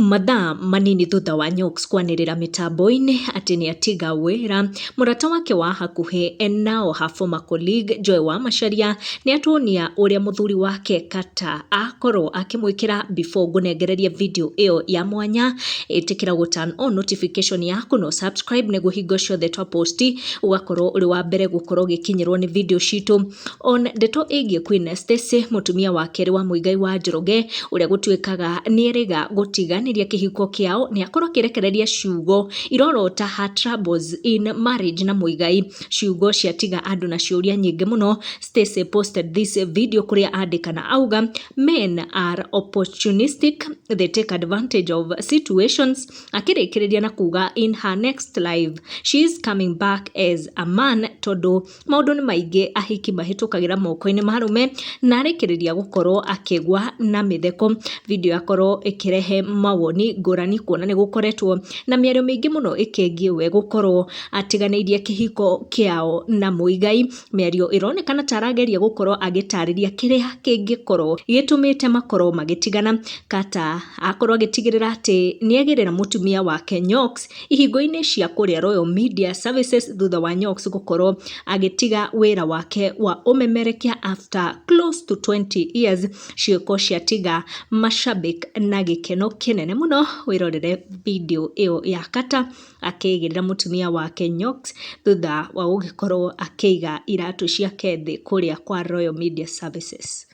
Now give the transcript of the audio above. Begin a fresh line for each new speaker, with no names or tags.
Mathaa manini thutha wa Nyox kwanĩrĩra mĩtambo-inĩ atĩ nĩ atiga wĩra, mũrata wake wa hakuhĩ nao her former colleague Joy wa Macharia nĩ atuonia ũrĩa mũthuri wake Kata akorwo akĩmwĩkĩra. Before ngũnengererie video ĩyo ya mwanya, ĩtĩkĩra gũ turn on notification yaku no subscribe nĩguo hingo ciothe twa post ũgakorwo ũrĩ wa mbere gũkorwo ũgĩkinyĩrwo nĩ video citũ. On ndeto ĩgiĩ Queen Stacy, mũtumia wa kerĩ wa Muigai wa Njoroge, ũrĩa gũtuĩkaga nĩ erĩga gũtiganĩria kĩhiko kĩao, nĩ akorwo akĩrekereria ciugo irorota her troubles in marriage na Muigai, ciugo ciatiga andũ na ciũria nyingĩ mũno. Stacy posted this video kũrĩa andĩka na auga, "Men are opportunistic, they take advantage of situations." Akĩrĩkĩrĩria na kuga in her next life she is coming back as a man, tondũ maũndũ nĩ maingĩ ahiki mahĩtũkagĩra moko-inĩ ma arũme, na arĩkĩrĩria gũkorwo akĩgwa na mĩtheko. Video yakorwo ĩkĩrehe mawoni ngũrani, kuona nĩ gũkoretwo na mĩario mĩingĩ mũno ĩkĩgiĩ we gũkorwo atiganĩirie kĩhiko kĩao na Muigai, mĩario ĩronekana ta arageria gũkorwo agĩtarĩria kĩrĩa kĩngĩkorwo gĩtũmĩte makorwo magĩtigana. Kata akorwo agĩtigĩrĩra atĩ nĩagĩrĩra mũtumia wake Nyox ihingo-inĩ cia kũrĩa Royal Media Services thutha wa Nyox gũkorwo agĩtiga wĩra wake wa ũmemerekia after close to 20 years. Ciĩko ciatiga mashabik na gĩkeno kĩnene mũno. Wĩrorere video ĩyo ya Kata akĩigĩrĩra mũtumia wake Nyox thutha wa gũgĩkorwo akĩiga iratũ ciake thĩ kũrĩa kwa Royal Media Services.